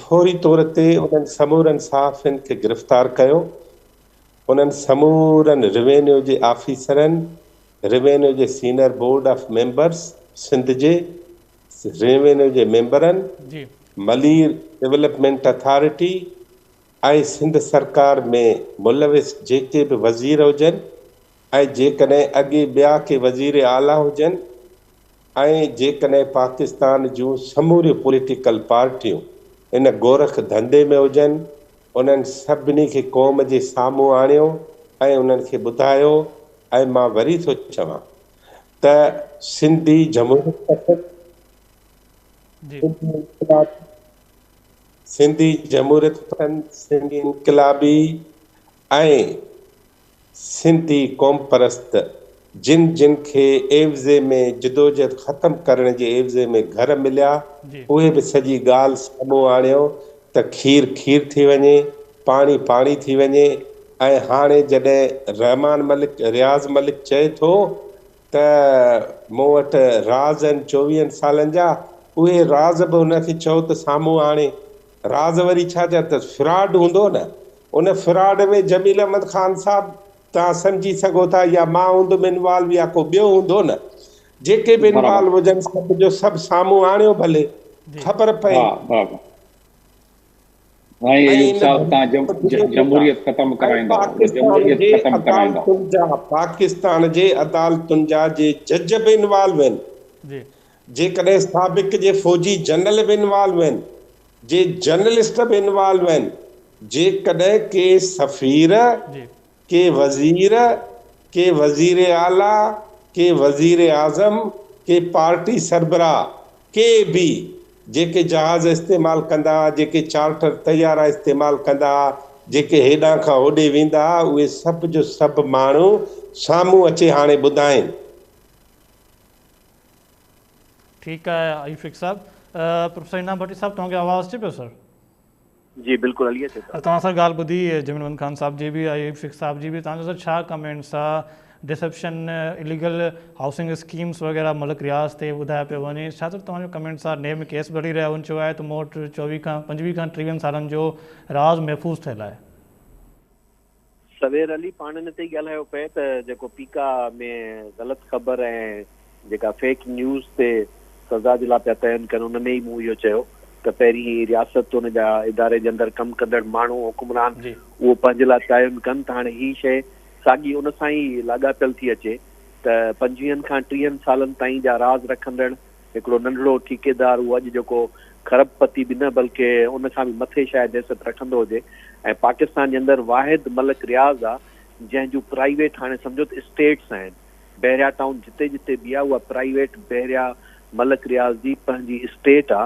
فوري طور تي انهن سمورن صحافين کي گرفتار ڪيو. انهن سمورن روينيو جي آفيسرن، روينيو جي senior board of members, Sindh جي روينيو جي ميمبرن، ملير ڊولپمينٽ اٿارٽي ۽ سنڌ سرڪار ۾ ملوث جيڪي به وزير هجن ۽ جيڪڏهن اڳي ٻيا ڪي وزير اعليٰ هجن ۽ جيڪڏهن پاڪستان جون سموريون پوليٽيڪل پارٽيون ان گورک ڌنڌي ۾ هجن انهن سڀني کي قوم جي سامهون آڻيو ۽ انهن کي ٻڌايو ۽ مان وري ٿو چوان ته سنڌي جمهوريت پسند، سنڌي انقلابي، سنڌي جمهوريت پسند، سنڌي انقلابي ۽ سنڌي قومپرست جن جن کي عيوضي ۾ جدوجهد ختم ڪرڻ جي عيوضي ۾ گهر مليا اهي به سڄي ڳالهه سامهون آڻيو ته کير کير ٿي وڃي پاڻي پاڻي ٿي وڃي ۽ هاڻي جڏهن رحمان ملڪ رياض ملڪ چئي ٿو ته مون وٽ راز آهن چوويهن سالن جا، اهي راز به هن کي چئو ته سامهون آڻي. راز وري ڇا جا ته فراڊ هوندو نه، ان فراڊ ۾ جميل احمد خان صاحب توهان سمجهي سگهو ٿا يا مان هوندم انوالو يا ڪو ٻيو هوندو نه، جيڪي به انوالو هجن سڀ جو سڀ سامهون آڻيو ڀلي خبر پئي. ها برابر. سائين ايوب صاحب توهان جمهوريت ختم ڪرائيندؤ جمهوريت ختم ڪرائيندؤ. پاڪستان جي عدالتن جا جي جج به انوالو آهن جيڪڏهن سابق جي فوجي جنرل به انوالو آهن جي جرنلسٽ به انوالو آهن جيڪڏهن ڪي سفير ڪي وزير ڪي وزير اعليٰ ڪي وزير اعظم ڪي پارٽي سربراهه ڪي به جيڪي جهاز استعمال ڪندا، جيڪي چارٽر طيارا استعمال ڪندا، جيڪي هيڏانهن کان هوڏي ويندا، اهي سڀ جو سڀ ماڻهو سامهون اچي هاڻي ٻڌائين. ٺيڪ آهي ايوب شيخ صاحب. پروفيسر انعام ڀٽي صاحب توهان کي آواز اچي پيو سر؟ جي بلڪل علي اچي ٿو. توهان سر ڳالهه ٻڌي جميل احمد خان صاحب جي به ايوب شيخ صاحب جي به توهان جو سر ڇا ڪمينٽس آ ڊسرپشن اليگل هائوسنگ اسڪيمس وغيره ملڪ رياض تي ٻڌايو پيو وڃي ڇا سر توهان جو ڪمينٽس آ نيب ۾ ڪيس به هلي رهيا هن چيو آهي ته مون وٽ چوويهه کان پنجويهه کان ٽيويهن سالن جو راز محفوظ ٿيل آهي. سوير علي پاڻ ان تي ئي ڳالهايو پئي ته جيڪو پيڪا ۾ غلط خبر ۽ جيڪا فيڪ نيوز تي سزا جي لاء پيا تعين ڪن ان ۾ ئي مون اهو چيو ته پهرين هي رياست ان جا اداري جي اندر ڪم ڪندڙ ماڻهو حڪمران اهو پنهنجي لاء تعين ڪن ته هاڻي هي شيء ساڳي ان سان ئي لاڳاپيل ٿي اچي ته پنجويهن کان ٽيهن سالن تائين جا راز رکندڙ هڪڙو ننڍڙو ٺيڪيدار اهو اڄ جيڪو کرب پتي به نه بلڪه ان کان به مٿي شايد حيثيت رکندو هجي ۽ پاڪستان جي اندر واحد ملڪ رياض آ جنهن جون پرائيويٽ هاڻي سمجهو ته اسٽيٽس آهن بحريا ٽائون جتي جتي به آ اها پرائيويٽ بحريا ملڪ رياض جي پنهنجي اسٽيٽ آ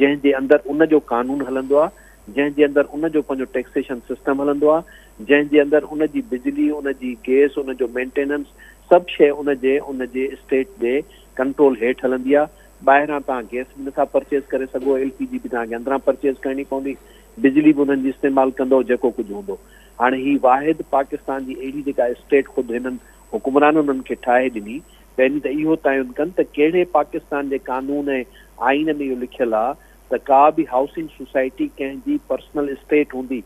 جنهن جي اندر ان جو قانون هلندو آ جنهن جي اندر ان جو پنهنجو ٽيڪسيشن سسٽم هلندو آ جنهن جي اندر ان جي بجلي ان جي گيس ان جو مينٽيننس سڀ شيء ان جي ان جي اسٽيٽ جي ڪنٽرول هيٺ هلندي آ ٻاهران توهان گيس به نٿا پرچيز ڪري سگهو ايل پي جي به توهان کي اندران پرچيز ڪرڻي پوندي بجلي به انهن جي استعمال ڪندو جيڪو ڪجهه هوندو هاڻي هي واحد پاڪستان جي اهڙي جيڪا اسٽيٽ خود هنن حڪمرانن انهن کي ٺاهي ڏني، پهرين ته اهو تعين ڪن ته ڪهڙي پاڪستان جي قانون ۽ آئين ۾ اهو لکيل آ ته ڪا به هائوسنگ سوسائٽي ڪنهن جي پرسنل اسٽيٽ هوندي،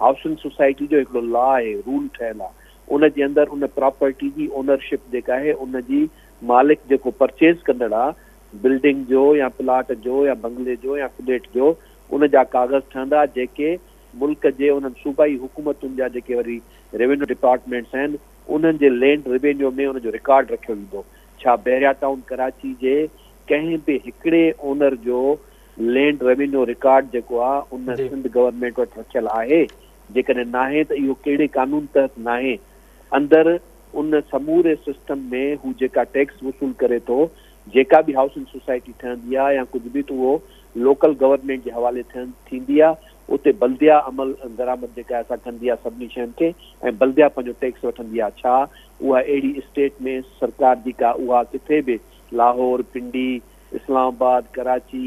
هائوسنگ سوسائٽي جو هڪڙو لا آهي، رول ٺهيل آ، ان جي اندر ان پراپرٽي جي اونرشپ جيڪا آهي ان جي مالڪ جيڪو پرچيز ڪندڙ آ بلڊنگ جو يا پلاٽ جو يا بنگلي جو يا فليٽ جو ان جا ڪاغذ ٺهندا جيڪي ملڪ جي انهن صوبائي حڪومتن جا جيڪي وري ريونيو ڊپارٽمينٽس آهن انهن جي لينڊ ريونيو ۾ ان جو رڪارڊ رکيو ويندو. ڇا بحريا ٽائون ڪراچي جي ڪنهن به هڪڙي اونر جو لينڊ ريونيو رڪارڊ جيڪو آ ان سنڌ گورنمينٽ وٽ رکيل آهي؟ جيڪڏهن ناهي ته اهو ڪهڙي قانون تحت ناهي؟ اندر ان سموري سسٽم ۾ هو جيڪا ٽيڪس وصول ڪري ٿو جيڪا به هائوسنگ سوسائٽي ٺهندي آهي يا ڪجهه به ته اهو لوڪل گورنمينٽ جي حوالي ٿيندي آهي اتي بلديا عمل درآمد جيڪا آهي سا ڪندي آهي سڀني شين کي ۽ بلديا پنهنجو ٽيڪس وٺندي آهي ڇا اها اهڙي اسٽيٽ ۾ سرڪار جي ڪا اها ڪٿي به لاهور، پنڊي، اسلام آباد، ڪراچي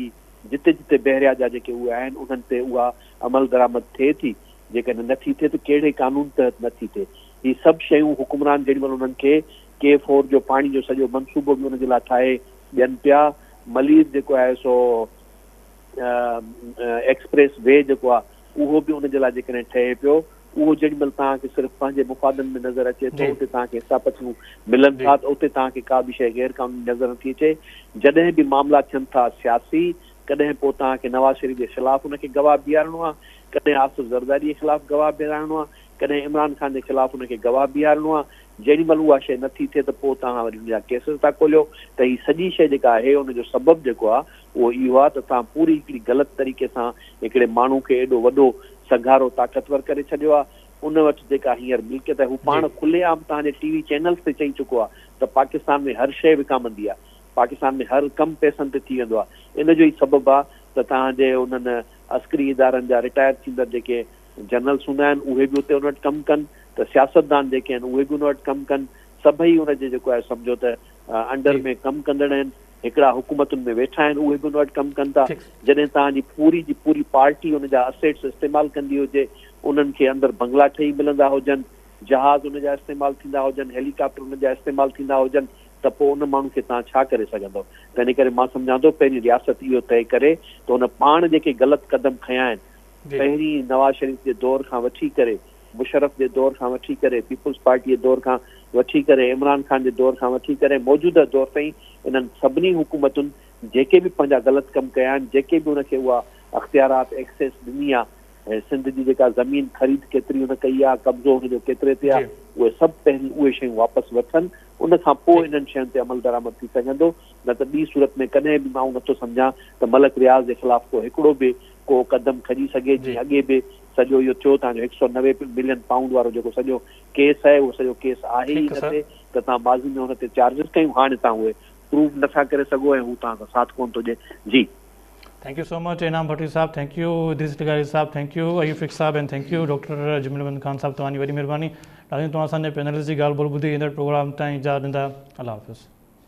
جتي جتي بحريا جا جيڪي اهي آهن انهن تي اها عمل درآمد ٿئي ٿي جيڪڏهن نه ٿي ٿئي ته ڪهڙي قانون تحت نه ٿي ٿئي هي سڀ شيون حڪمران جيڏي مهل انهن کي ڪي فور جو پاڻي جو سڄو منصوبو به ان جي لاء ٺاهي ڏين پيا ملير جيڪو آهي سو ايڪسپريس وي جيڪو آهي اهو به ان جي لاء جيڪڏهن ٺهي پيو اهو جيڏي مهل توهان کي صرف پنهنجي مفادن ۾ نظر اچي ٿو اتي توهان کي حصا پتيون ملن ٿا ته اتي توهان کي ڪا به شيء غير قانوني نظر نٿي اچي جڏهن به معاملا ٿين ٿا سياسي ڪڏهن پوء توهان کي نواز شريف جي خلاف ان کي گواهه بيهارڻو آهي ڪڏهن آصف زرداري جي خلاف گواهه بيهارڻو آهي ڪڏهن عمران خان جي خلاف ان کي گواهه بيهارڻو آهي جيڏي مهل اها شيء نٿي ٿئي ته پوء توهان وري ان جا ڪيسز ٿا کوليو ته هي سڄي شيء جيڪا آهي ان جو سبب جيڪو آهي اهو اهو آهي ته توهان پوري هڪڙي غلط طريقي سان هڪڙي ماڻهو کي ايڏو وڏو سگهارو طاقتور ڪري ڇڏيو آهي ان وٽ جيڪا هينئر ملڪيت آهي هو پاڻ کلي عام توهان جي ٽي وي چينلز تي چئي چڪو آهي ته پاڪستان ۾ هر شيء وڪامندي آهي پاڪستان ۾ هر ڪم پئسن تي ٿي ويندو آهي ان جو ئي سبب آهي ته توهان جي انهن عسڪري ادارن جا رٽائر ٿيندڙ جيڪي جنرلز هوندا آهن اهي به اتي ان وٽ ڪم ڪن ته سياستدان جيڪي آهن اهي به ان وٽ ڪم ڪن سڀئي ان جي جيڪو آهي سمجهو ته انڊر ۾ ڪم ڪندڙ آهن هڪڙا حڪومتن ۾ ويٺا آهن اهي به ان وٽ ڪم ڪن ٿا جڏهن توهان جي پوري جي پوري پارٽي ان جا اسيٽس استعمال ڪندي هجي انهن کي اندر بنگلا ٺهي ملندا هجن جهاز ان جا استعمال ٿيندا هجن هيلي ڪاپٽر ان جا استعمال ٿيندا هجن ته پوء ان ماڻهو کي توهان ڇا ڪري سگهندؤ تنهن ڪري مان سمجهان ٿو پهرين رياست اهو طئي ڪري ته ان پاڻ جيڪي غلط قدم کنيا آهن پهرين نواز شريف جي دور کان وٺي ڪري مشرف جي دور کان وٺي ڪري پيپلز پارٽي جي دور کان وٺي ڪري عمران خان جي دور کان وٺي ڪري موجوده دور تائين انهن سڀني حڪومتن جيڪي به پنهنجا غلط ڪم ڪيا آهن جيڪي به ان کي اها اختيارات ايڪسيس ڏني آهي ۽ سنڌ جي جيڪا زمين خريد ڪيتري هن ڪئي آهي قبضو هن جو ڪيتري تي آهي اهي سڀ پهرين اهي شيون واپس وٺن ان کان پوء انهن شين تي عمل درآمد ٿي سگهندو نه ته ٻي صورت ۾ ڪڏهن به آئون نٿو سمجهان ته ملڪ رياض جي خلاف ڪو هڪڙو به ڪو قدم کڄي سگهي جيئن اڳي به سڄو اهو ٿيو تان جو 190 ملين پائونڊ وارو جيڪو سڄو ڪيس آهي اهو سڄو ڪيس آهي ئي نه تي ته توهان ماضي ۾ هن تي چارجز ڪيون هاڻي توهان اهي پروف نٿا ڪري سگهو ۽ هو توهان سان ساٿ ڪونه ٿو ڏئي جي. Thank you so much Inam Bhatti صاحب thank you Idris لغاري صاحب thank you Ayub فڪ صاحب and thank you doctor Jamil Ahmed Khan صاحب توهان جي وڏي مهرباني ناظرين توهان اسان جي پينلسٽ جي ڳالهه ٻولهه ٻڌي ايندڙ پروگرام تائين اجازت ڏيندا الله حافظ.